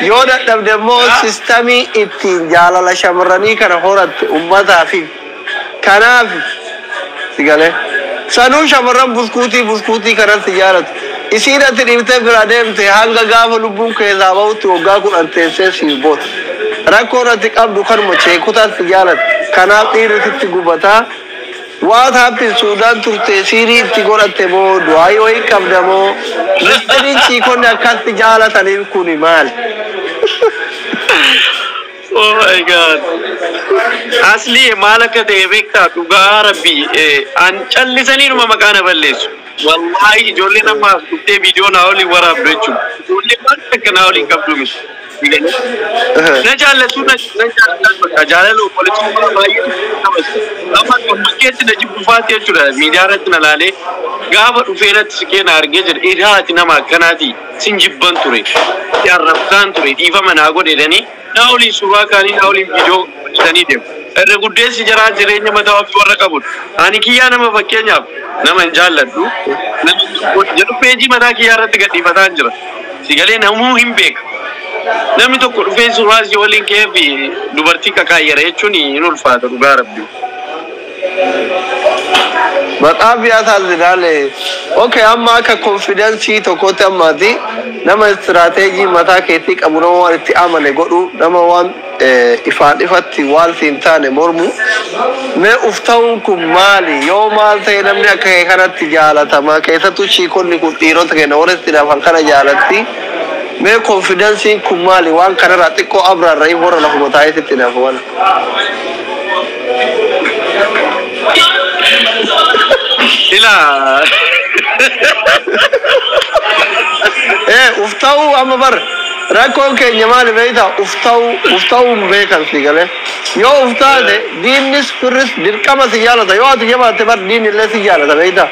Yoo dadhabde immoo systemii ittiin jaalala shamarranii kana horatte uummataa fi kanaaf si galee. Sanuu shamarran buskuutii buskuutii kanatti jaalatu. Isiin ati dhiibtee bira deemte hanga gaafa lubbuun keessaa bahutti waggaa 10 teessee siif boota. Rakkoon ati qabdu kanuma cheekutaatti jaalatu. Kanaaf dhiirri sitti gubataa. What happened? Suudaan turte siirii itti godhatte moo du'aa wayii qabda moo mistiriin chiikonni akkatti jaalataniif kuni maali? Oh my God. Asli maal akka ta'e beektaa? Dhugaa rabbii an callisaniinuma maqaa na balleessu. Wallaahi ijoolleen amma as dhuftee viidiyoo naa waliin waraabdu jechuudha. Ijoollee maal akka naa waliin qabdu miti. Na jaallatu, na jaallatan, bakka jaalala obboleessummaa baay'ee qabas. Amma gammacheetti na jibbu faati jechuudha. Miidiyaa irratti na laalee gaafa dhufee natti siqee na argee jedhe, "Iraati nama akkanaati, sin jibban ture. Si arrabsaan ture, dhiifama naa godhe," jedhanii naa waliin suuraa kaanii naa waliin viidiyoo hojjetanii deemu. Irra guddeessi jaraa jireenya mataa ofii warra qabudha. Ani kiyyaa nama fakkeenyaaf nama hin jaalladhu. Nama jedhu peejii mataa kiyyaa irratti gadhiifataa jira. Sigalee namuu hin beeka. Namni tokko dhufee suuraa isii waliin ka'ee fi dubartii kakaayyara jechuun hin ulfaata, dhugaa rabbi. በጣም ያሳዝናል። Okay, amma akka confidence tokkotti ammaati nama strategy mataa keetii qabu, nama waan itti amane godhu, nama waan ifaan ifatti waan siin taane mormu. Mee uf ta'uun kun maali? Yoo maal ta'e namni akka kee kanatti jaalatama? Keessattuu chiikonni kun dhiirota keenya warra itti nafan kana jaalatti. Mee confidenceiin kun maali? Waan kanarraa xiqqoo abraarra warra lafuma taa'etti itti nafu waan. Ilaa. Uf ta'uu amma bar rakkoon keenya maali beektaa? Uf ta'uu, uf ta'uu hin beekan si galee. Yoo uf taate diinnis firris dirqama si jaalata. Yoo ati jabaatte bar diinni illee si jaalata, beektaa?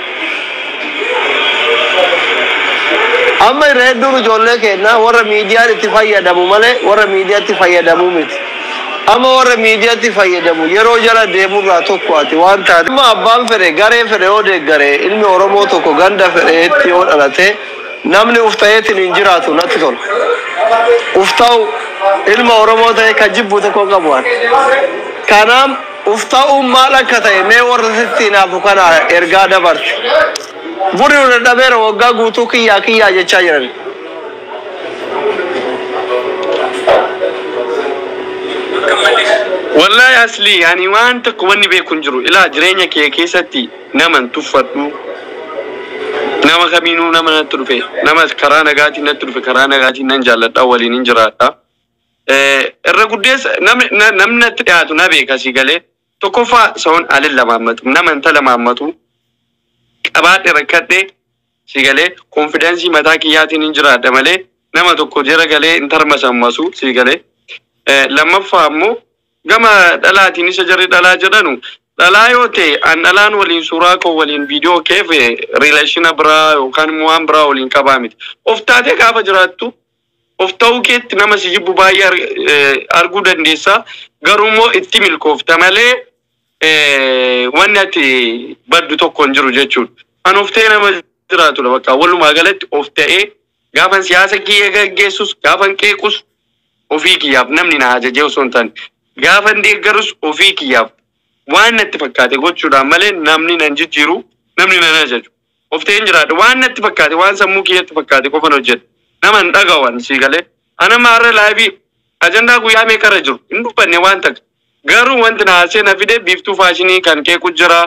Amma irra hedduun ijoollee keenyaa warra miidiyaan itti fayyadamu malee warra miidiyaatti fayyadamuu miti. Amma warra miidiyaatti fayyadamu yeroo jala deemurraa tokko ati waan taate. Amma abbaan fedhe garee fedhe yoo deeggare, ilmi Oromoo tokko ganda fedheetti yoo dhalate, namni uf ta'eetiin hin jiraatu natti tola. Uf ta'u ilma Oromoo ta'e kan jibbu tokko qabu ani. Kanaaf uf ta'uun maal akka ta'e mee warra sitti hinaafu kana ergaa dabarse. Buri nu dadhabeera, waggaa guutuu kiyyaa kiyyaa jechaa jiran. Wallahi asli ani waan tokko wanni beeku hin jiru. Ilaa, jireenya kee keessatti nama hin tuffadhu. Nama kamiinuu nama natti dhufe, nama karaa nagaatiin natti dhufe, karaa nagaatiin nan jaalladha, waliin hin jiraadha. Irra guddeessa namni natti dhiyaatu na beeka, si galee. Tokkoffaa sa'oon alin lamaammatu, nama intala maammatu qabaadhe rakkadhe, si galee, confidence mataa kiyyaatiin hin jiraadha malee nama tokko jara galee hin tarmasammasu, si galee. Lammaffaa immoo gama dhalaatiin isa jarri dhalaa jedhanu dhalaa yoo ta'e, an dhalaan waliin suuraa koo waliin viidiyoo keef relation biraa yookaan immoo waan biraa waliin qabaa miti. Of taatee gaafa jiraattu of ta'uu keetti nama si jibbu baay'ee arguu dandeessa. Garuu immoo itti milkoofta malee wanni ati baddu tokko hin jiru jechuudha. An of ta'ee nama jiraatudha bakka walumaa galatti of ta'ee gaafan siyaasa kiyya gaggeessus, gaafan qeequs ofii kiyyaaf, namni na ajajee osoo hin taane, gaafan deeggarus ofii kiyyaaf waan natti fakkaate gochuudhaan malee namni nan jijjiiru, namni nan ajaju. Of ta'een jiraadha, waan natti fakkaate, waan sammuu kiyyatti fakkaate qofan hojjedha. Nama hin dhagawan, si galee. Ana maarra live ajandaa guyyaa meeqarra jiru hin dubbanne waan takka. Garuu wanti na haasee na fide Biiftuu Faashinii kan qeequ jira.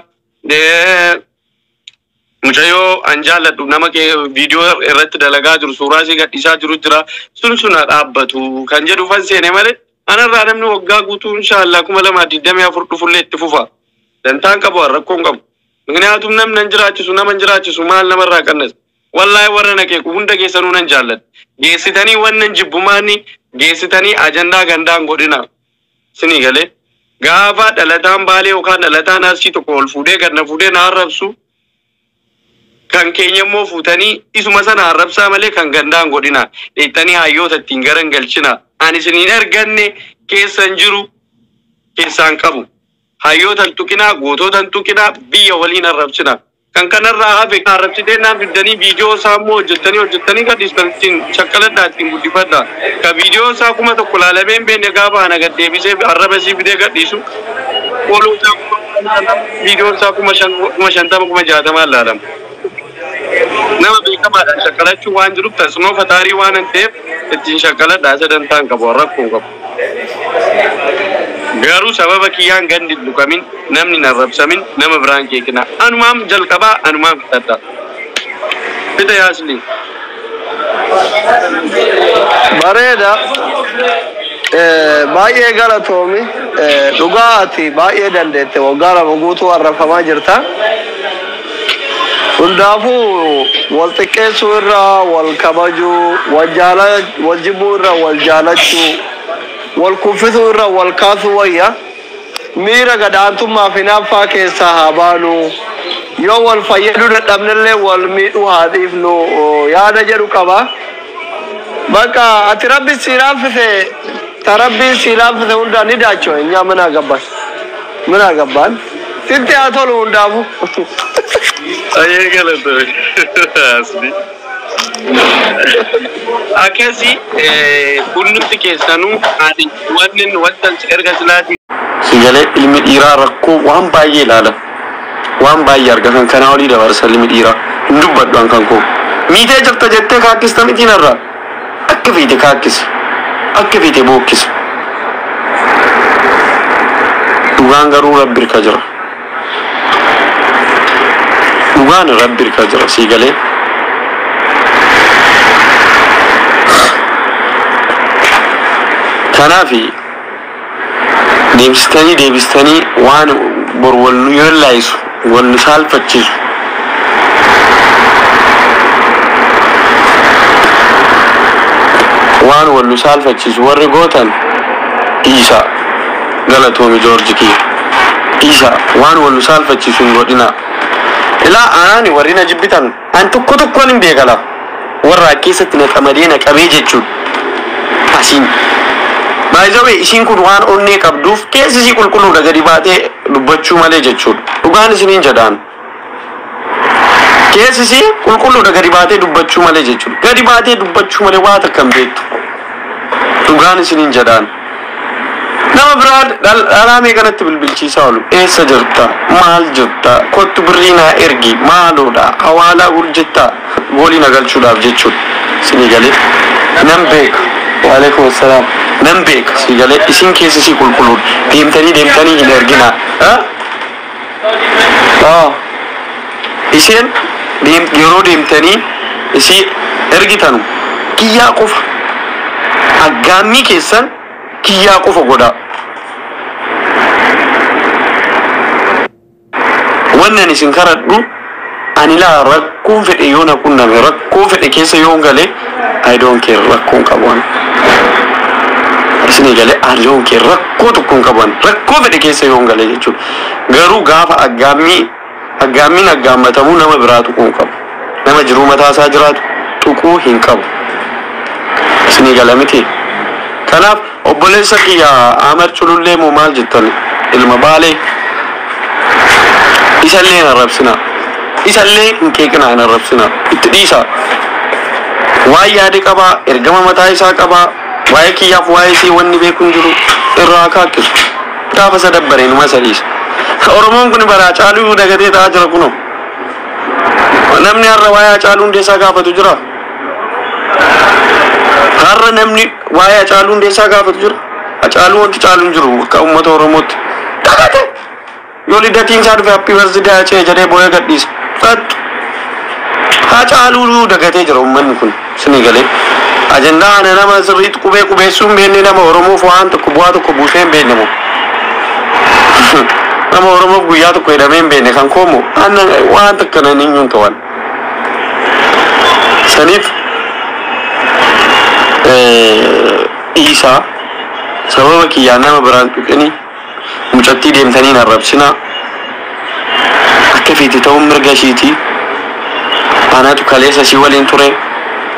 Mucayyoo an jaalladhu nama viidiyoo irratti dalagaa jiru, suuraa ishee gadhiisaa jiru jira. Sun sun haa dhaabbatu kan jedhu fan seene malee anarraa namni waggaa guutuu inshaallah 2024 dhufullee itti fufa. Dantaan qabu, rakkoon qabu. Mikniyaatum namni nan jiraachisu, nama hin jiraachisu maal namarraa qannas. Wallaahi warra na qeequ hunda keessanuu nan jaalladha. Geessitanii wannan jibbumaani geessitanii ajandaa gandaan godhina. Sinii galee gaafa dhalataan Baalee yookaan dhalataan Arsii tokko ol fuudhee gad na fuudhee na arrabsu, kan keenya immoo fuutanii isuma sana arrabsaa malee kan gandaan godhina. Dheettanii hayyoota ittiin garan galchina. Ani isiniin arganne keessan jiru keessaan qabu. Hayyoota hin tuqinaa, gootota hin tuqinaa, biyya waliin arrabsina. Kan kanarraa hafe arrabsitee naan fiddanii viidiyoo isaa immoo hojjettanii hojjettanii gadhiistan ittiin shakkaladhaa ittiin guddifadhaa. Ka viidiyoo isaa 1000 laalamee hin beekne gaafa ana gad deebisee arraba isii fidee gadhiisu. Ooluu isaa viidiyoon isaa 5000 50,000 60,000 laalama. Nama beekamaadhaan shakkalachuu waan jiruuf tasnoo fataarii waan hin ta'eef ittiin shakkaladhaa sadantaa hin qabu rakkoo hin qabu. Garuu sababa kiyyaan gandi hin dhukamin namni hin arrabsamin nama biraan keekina. Anumaam jalqabaa anumaam fixadha. Fita yaasli. Bareeda. Baay'ee galatoomi. Dhugaa ati baay'ee dandeette waggaa 2 guutuu arrafamaa jirta. Hundaafuu wal xiqqeessuu irraa wal kabajuu, wal jibbuu irraa wal jaalachuu, wal kuffisuu irraa wal kaasuu wayya. Miira gadaantummaa fi hinaaffaa keessaa haa baanu. Yoo wal fayyaduu dadhabnellee wal miidhuu haa dhiifnu yaada jedhu qaba. Bakka ati rabbi si laaffise ta rabbiin si laaffise hundaa ni daacho እኛ ምን አገባን ምን አገባን sitti haa tolu hundaafuu. Ayyee galatoomi. Asli. Akkasi kunnutti keessanuu ani wanni wanta erga silaatii. Sigalee ilmi dhiiraa rakkoo waan baay'ee ilaala. Waan baay'ee arga kan kanaa olii dabarsa ilmi dhiiraa. Hin dubbadhu an kan koo. Miitee jirta jettee kaakkista mitiin irraa. Akka feete kaakkisi. Akka feete bookkisi. Dhugaan garuu rabbi irka jira. Dhugaan rabbi irka jira siigalee. Kanaafi deebistanii deebistanii waan bor wal nu yeellaayisu wal nu saalfachiisu. Waan wal nu saalfachiisu warri gootan dhiisaa. Galatoomi Joorji kiyya. Dhiisaa waan wal nu saalfachiisu hin godhinaa. Ilaa anaani warri na jibbitan an tokko tokkoon hin beekala. Warra keessatti na qamadee na qabee jechuudha. Asiin. Baay'ee isiin kun waan onnee qabduuf keessi isii qulqulluudha gadi baatee dubbachuu malee jechuudha. Dhugaan isiniin jedhaan. Keessi isii qulqulluudha gadi baatee dubbachuu malee jechuudha. Gadi baatee dubbachuu malee waa takka hin beektu. Dhugaan isiniin jedhaan. Nama biraa dhalaamee kanatti bilbilchiisaa oolu. Eessa jirta? Maal jirta? Kottu birrii naa ergi. Maaloodha? Hawaalaa hojjettaa? Goolii na galchuudhaaf jechuudha. Isinii galee. Nan beeka. Waalaikum salaam. Nan beeka. Isinii galee. Isin keessi isii qulqulluudha. Deemtanii deemtanii hin erginaa. Isheen yeroo deemtanii isii ergitanu kiyyaa qofa. Aggaammii keessan kiyyaa qofa godhaa. Wannan isin karadhu ani laa rakkoon fedhe yoo na qunname rakkoo fedhe keessa yoo galee I don't care rakkoon qabu ani. Isinii galee I don't care rakkoo tokkoon qabu ani rakkoo fedhe keessa yoo galee jechuudha. Garuu gaafa aggaammiin aggaammatamuu nama biraa tuquu hin qabu. Nama jiruu mataa isaa jiraatu tuquu hin qabu. Isinii gala miti. Kanaaf obboleessa kiyya Ahmad Culullee moo maal jettan ilma Baalee isallee hin arrabsinaa. Isallee hin qeeqinaa hin arrabsinaa. Itti dhiisaa. Waan yaade qabaa, ergama mataa isaa qabaa, waa'ee kiyyaaf waa'ee isii wanni beeku hin jiru irraa kaakkisu. Gaafa isa dabbaree numa isa dhiisa. Oromoon kun bara Haacaaluu dagatee ta'aa jira kunoo. Namni har'a waa'ee Haacaaluu Hundeessaa gaafatu jira. Har'a namni waa'ee Haacaaluu Hundeessaa gaafatu jira. Haacaaluu wanti caalu hin jiru akka uummata Oromootti. Dagate! Yoo lidatiin isaa dhufe happy birthday Haacee jedhee boo'ee gadhiisa. Fattu. Haacaaluu dagatee jira uummanni kun. Isinii galee. Ajandaa ana nama sirriitti qubee qubeessuu hin beekne nama Oromoof waan tokko bu'aa tokko buusee hin beekne moo. Nama Oromoof guyyaa tokko hidhamee hin beekne kan koomu waan takka nan hin ta'an. Saniif dhiisaa sababa kiyyaan nama biraan tuqini mucattii deemtanii hin arrabsinaa. Akka feete ta'uun mirga ishiitii. Anatu kaleessa ishii waliin ture.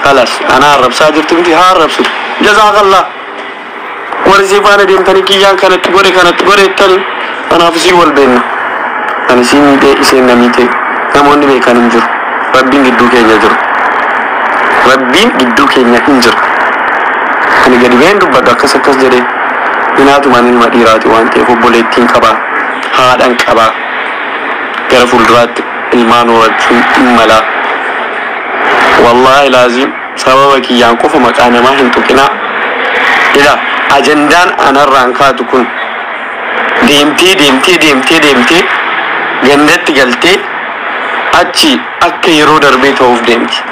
Kalas ana arrabsaa jirtu miti haa arrabsitu. Jazaakallah. Warri isii faana deemtanii kiyyaan kanatti godhe kanatti godhe jettanii kanaaf isii wal beekna. Ani isii miidhee isheen na miite. Namoonni beekan hin jiru. Rabbiin gidduu keenya jiru. Rabbiin gidduu keenya hin jiru. Ani gadi ba'een dubbadhu akkas akkas jedhee minaatumaan ilma dhiiraati waan ta'eef obboleettiin qabaa, haadhan qabaa, gara fuulduraatti ilmaan horachuun hin malaa. Wallaahi laaziim sababa kiyyaan qofa maqaa namaa hin tuqinaa. Ila ajandaan anarraan kaatu kun deemtee deemtee deemtee deemtee gandatti galtee achi akka yeroo darbee ta'uuf deemti.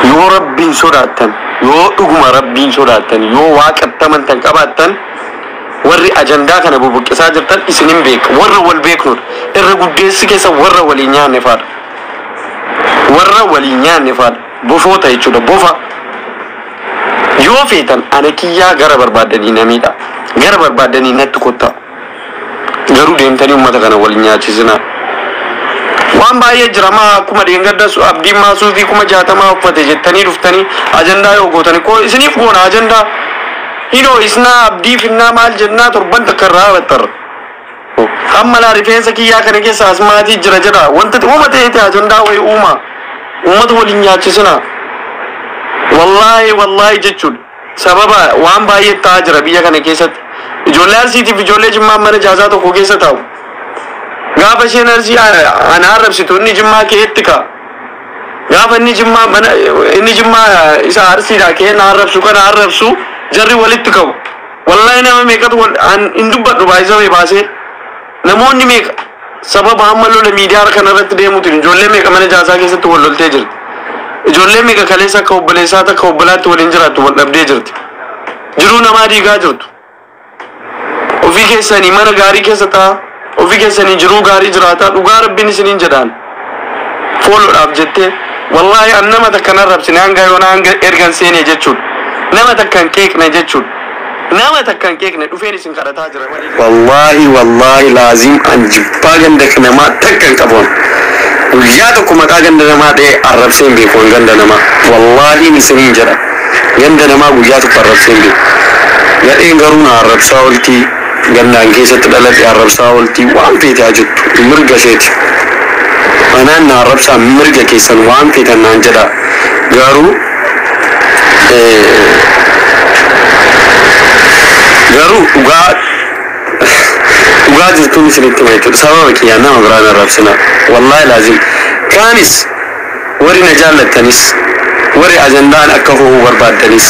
Yoo rabbiin sodaattan, yoo dhuguma rabbiin sodaattan, yoo waaqatti amantan qabaattan, warri ajandaa kana bubuqqisaa jirtan isin hin beeku. Warra wal beeknudha. Irra guddeessi keessa warra waliin nyaanne faadha. Warra waliin nyaanne faadha. Bofoota jechuudha. Bofa. Yoo feetan ana kiyyaa gara barbaaddanii namiidha. Gara barbaaddanii natti kottaa. Garuu deemtanii uummata kana wal nyaachisinaa. Waan baay'ee jira maa akkuma deengadda abdiin maasuu fi 60,000 uffate jettanii dhuftanii ajandaa yoo gootanii koo isiniif goona ajandaa. Hinoo isnaa abdii finnaa maal jennaa torban takka irraa baxxarra. Hamma laa rifeensa kiyyaa kana keessa asmaatii jira jedha. Wanta uuma ta'eeti ajandaa wayii uuma. Uummata waliin nyaachisinaa. Wallaahi wallaahi jechuudha. Sababa waan baay'ee ta'aa jira biyya kana keessatti. Ijoollee Arsiitiif ijoollee Jimmaa mana jaazaa tokko keessa taa'u. Gaafa isheen Arsii ana arrabsitu inni Jimmaa keetti ka'a. Gaafa inni Jimmaa mana inni Jimmaa isa Arsiidhaa ka'ee na arrabsu kana arrabsu jarri walitti qabu. Wallaahi nama meeqatu wal an hin dubbadhu baay'isame baasee. Namoonni meeqa sababa hamma lola miidiyaa kana irratti deemuutiin ijoollee meeqa mana jaazaa keessatti wal loltee jirti. Ijoollee meeqa kaleessa akka obboleessaa akka obbolaatti waliin jiraattu wal dhabdee jirti. Jiruu namaa diigaa jirtu. Ofii keessanii mana gaarii keessa ta'a. Ofii keessanii jiruu gaarii jiraataa dhugaa rabbiin isiniin jedhaan. Fooloodhaaf jettee wallaahi an nama takka nan rabsine hanga yoona hanga ergan seenee jechuudha. Nama takka hin qeeqne jechuudha. Nama takka hin qeeqne dhufeen isin kadhataa jira malee. Wallaahi wallaahi laaziim an jibbaa ganda namaa takka hin qabuun. Guyyaa tokko maqaa ganda namaa dha'ee arrabsee hin beeku an ganda namaa. Wallaahi isiniin jedha. Ganda namaa guyyaa tokko arrabsee hin beeku. Gadheen garuu na arrabsaa ooltii. Gandaan keessatti dhaladhe arrabsaa ooltii waan feete haa jettu mirga isheeti. Anaan na arrabsaa mirga keessan waan feetan naan jedha. Garuu garuu dhugaa dhugaa jirtuun isinitti hima jechuudha. Sababa kiyyaan nama biraan arrabsina. Wallaahi laazim. Kaanis warri na jaallattanis warri ajandaan akka ho'uu barbaaddanis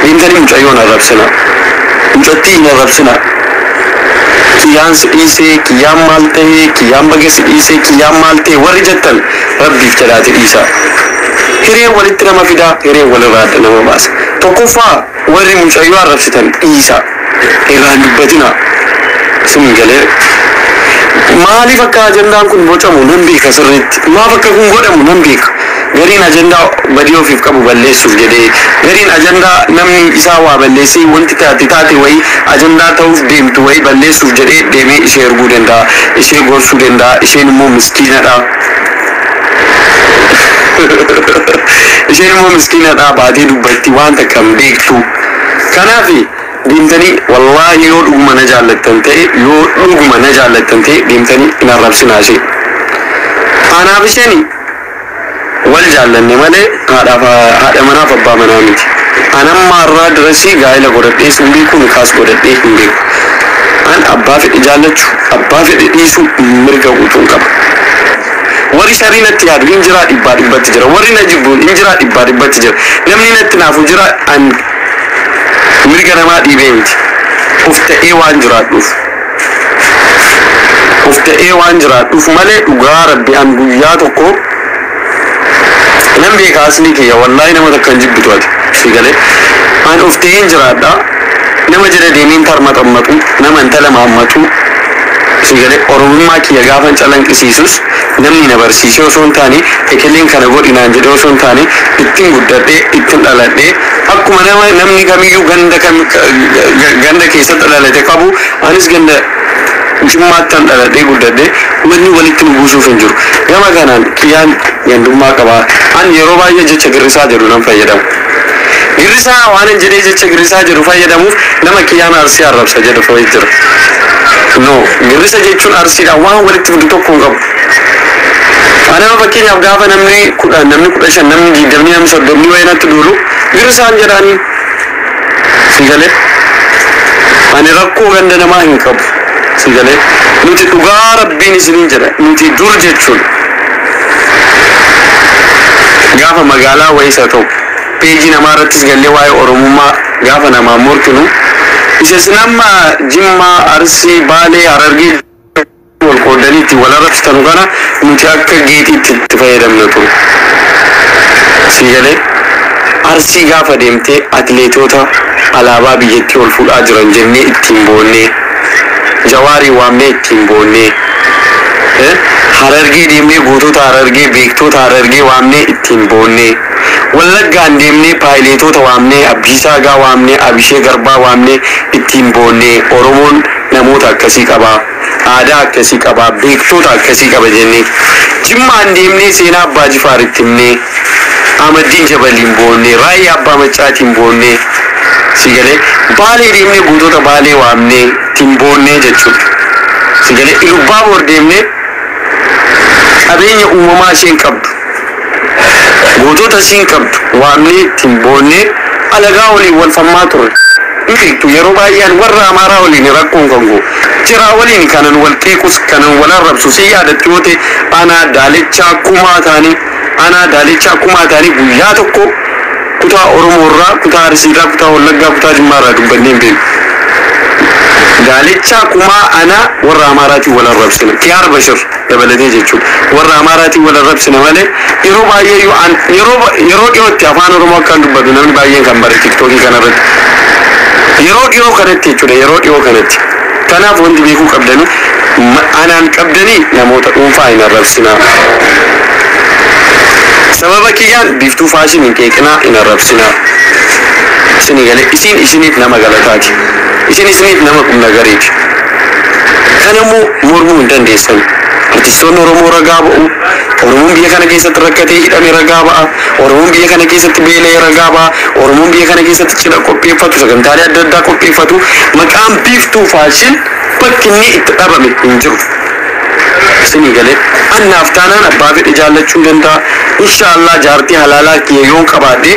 deemtanii mucayyoon arrabsina. Mucattii hin arrabsina. Kiyyaan si dhiisee, kiyyaan maal ta'ee, kiyyaan baga si dhiisee, kiyyaan maal ta'e warri jettan rabbiif jedhaati dhiisaa. Hireen walitti nama fidaa, hireen walirraa adda nama baasa. Tokkoffaa warri mucayyoo arrabsitan dhiisaa. Irraa hin dubbatinaa. Isin galee maaliif akka ajandaan kun bocamu nan beeka sirriitti. Maaf akka kun godhamu nan beeka. Gariin ajandaa badii ofiif qabu balleessuuf jedhee, gariin ajandaa namni isaa waa balleessee wanti taate taate wayii ajandaa ta'uuf deemtu wayii balleessuuf jedhee deemee ishee erguu danda'a, ishee gorsuu danda'a, isheen immoo miskiinadha. Isheen immoo miskiinadha baatee dubbatti waan takka hin beektu. Kanaaf deemtanii wallaahi yoo dhuguma na jaallattan ta'e yoo dhuguma na jaallattan ta'e deemtanii hin arrabsinaa ishee. Anaaf isheen wal jaallanne malee haadhaaf haadha manaaf abbaa manaa miti. Anamma irraa dirasii gaa'ela godhadhee hin beeku nikaas godhadhee hin beeku. An abbaa fedhe jaallachuu abbaa fedhe dhiisuu mirga guutuun qaba. Warri sharii natti yaadu hin jiraa dhibbaa dhibbatti jira. Warri na jibbu hin jiraa dhibbaa dhibbatti jira. Namni natti naafu jira an mirga namaa dhiibee miti. Of ta'ee waan jiraadhuuf. Of ta'ee waan jiraadhuuf malee dhugaa rabbi an guyyaa tokko nan beeka aslii kiyya wallaahi nama takka hin jibbitu ati si galee an of ta'een jiraadha. Nama jala deemeen tarmaxammatu nama intala maammatu si galee oromummaa kiyya gaafan calanqisiisus namni na barsiisee osoo hin taane ekeleen kana godhi naan jedhee osoo hin taane ittiin guddadhee ittiin dhaladhee akkuma nama namni kamiyyuu ganda kam ganda keessatti dhalate qabu anis ganda Jimmaattan dhaladhee guddadhee wanni walitti nu buusuuf hin jiru. Gama kanaan kiyyaan gandummaa qabaa. An yeroo baay'ee jecha girrisaa jedhu nan fayyadamu. Girrisaa waan hin jedhee jecha girrisaa jedhu fayyadamuuf nama kiyyaan Arsii arrabsa jedhu fa'i jira. No, girrisa jechuun Arsiidhaan waan walitti fidu tokko hin qabu. Anama fakkeenyaaf gaafa namni 10, namni 15, namni 20, namni 30 wayii natti duulu girsaan jedhaanii si galee. Ani rakkoo ganda namaa hin qabu si galee. Nuti dhugaa rabbiin isiniin jedha, nuti dur jechuudha. Gaafa magaalaa wayiis haa ta'u peejii namaa irrattis gallee waa'ee Oromummaa gaafa namaa morkinu, isa isin amma Jimmaa, Arsii, Baalee, Harargee wal qoodanii itti wal arrabsitanu kana nuti akka geetiitti itti fayyadamna ture. Si galee, Arsii gaafa deemtee atileetota alaabaa biyyattii ol fuudhaa jiran jennee ittiin boonnee, Jawaarii waamnee ittiin boonnee, Harargee deemnee gootota Harargee, beektota Harargee waamnee ittiin boonnee, Wallaggaan deemnee paayileetota waamnee, Abdiisaa Agaa waamnee, Abishee Garbaa waamnee ittiin boonnee, Oromoon namoota akkasii qabaa, aadaa akkasii qabaa, beektota akkasii qaba jennee, Jimmaan deemnee seenaa Abbaa Jifaar itti himnee, Ahmaddiin Jabaliin boonnee, Raayyaa Abbaa Maccaatiin boonnee, si galee, Baalee deemnee gootota Baalee waamnee ittiin boonnee jechuudha. Si galee, Ilubbaabor deemnee qabeenya uumamaa isheen qabdu, gootota ishiin qabdu waamnee ittiin boonnee alagaa waliin wal falmaa turre. Beektu, yeroo baay'een warra Amaaraa waliin rakkoon kan goo jiraa waliin kanan wal qeequs kanan wal arrabsu si yaadattu yoo ta'e, anaa Daalechaa Kumaa ta'anii, anaa Daalechaa Kumaa ta'anii guyyaa tokko kutaa Oromoo irraa, kutaa Arsii irraa, kutaa Wallaggaa, kutaa Jimmaa irraa dubbannee hin beeknu. Daalechaa Kumaa anaa warra Amaaraatiin wal arrabsina. Kiyaar Bashir dabalatee jechuudha. Warra Amaaraatiin wal arrabsina malee yeroo baay'ee yeroo dhiyootti afaan Oromoo akkaan dubbatu namni baay'een kan bare TikTokii kanarratti. Yeroo dhiyoo kanatti jechuudha, yeroo dhiyoo kanatti. Kanaaf wanti beekuu qabdanii, anaan qabdanii namoota dhuunfaa hin arrabsinaa. Sababa kiyyaan Biiftuu Faashin hin qeeqinaa, hin arrabsinaa. Isinii galee, isin isiniif nama galataati. Isin isiniif nama qubna gareeti. Kanammoo mormuu hin dandeessan. Artistoonni Oromoo ragaa ba'u. Oromoon biyya kana keessatti rakkatee hidhame ragaa ba'a. Oromoon biyya kana keessatti beela'ee ragaa ba'a. Oromoon biyya kana keessatti cidha qopheeffatu, sagantaalee adda addaa qopheeffatu. Maqaan Biiftuu Faashin bakki inni itti dhabame hin jiru. Isinii galee, annaaf taanaan abbaa fedhe jaallachuu danda'a. Inshaallah jaartii halaalaa kiyya yoon qabaadhe,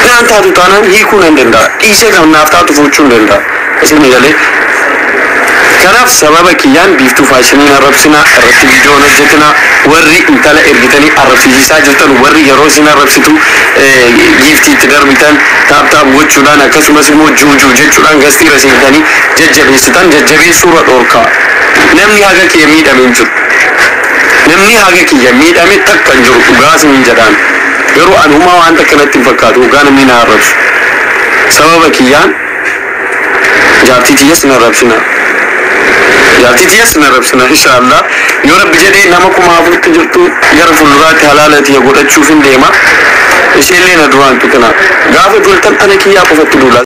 naan taatu taanaan hiikuu nan danda'a. Dhiisee kan naaf taatu fuuchuu hin danda'a. Isinii galee. Kanaaf sababa kiyyaan Biiftuu Faashiniin arrabsinaa, irratti viidiyoon hojjetinaa, warri intala ergitanii arrabsiisaa jirtan, warri yeroo isin arrabsitu giiftii itti darbitan, tap tap gochuudhaan, akkasumas immoo juujuu jechuudhaan gastiira seentanii jajjabeessitan, jajjabeessuurra dhorkaa. Namni haga kiyya miidhame hin jiru. Namni haga kiyya miidhame takka hin jiru, dhugaa isiniin jedhaan. Garuu ani humaa waan takka natti hin fakkaatu dhugaa namni na arrabsu. Sababa kiyyaan jaartii tiyyas hin arrabsinaa. Jaartii tiyyas hin arrabsina. Inshaallah yoo rabbi jedhee nama 4000tti jirtu gara fuulduraatti halaala tiyya godhachuuf hin deema. Isheellee na duraan tuqina. Gaafa duultan ana kiyyaa qofatti duula.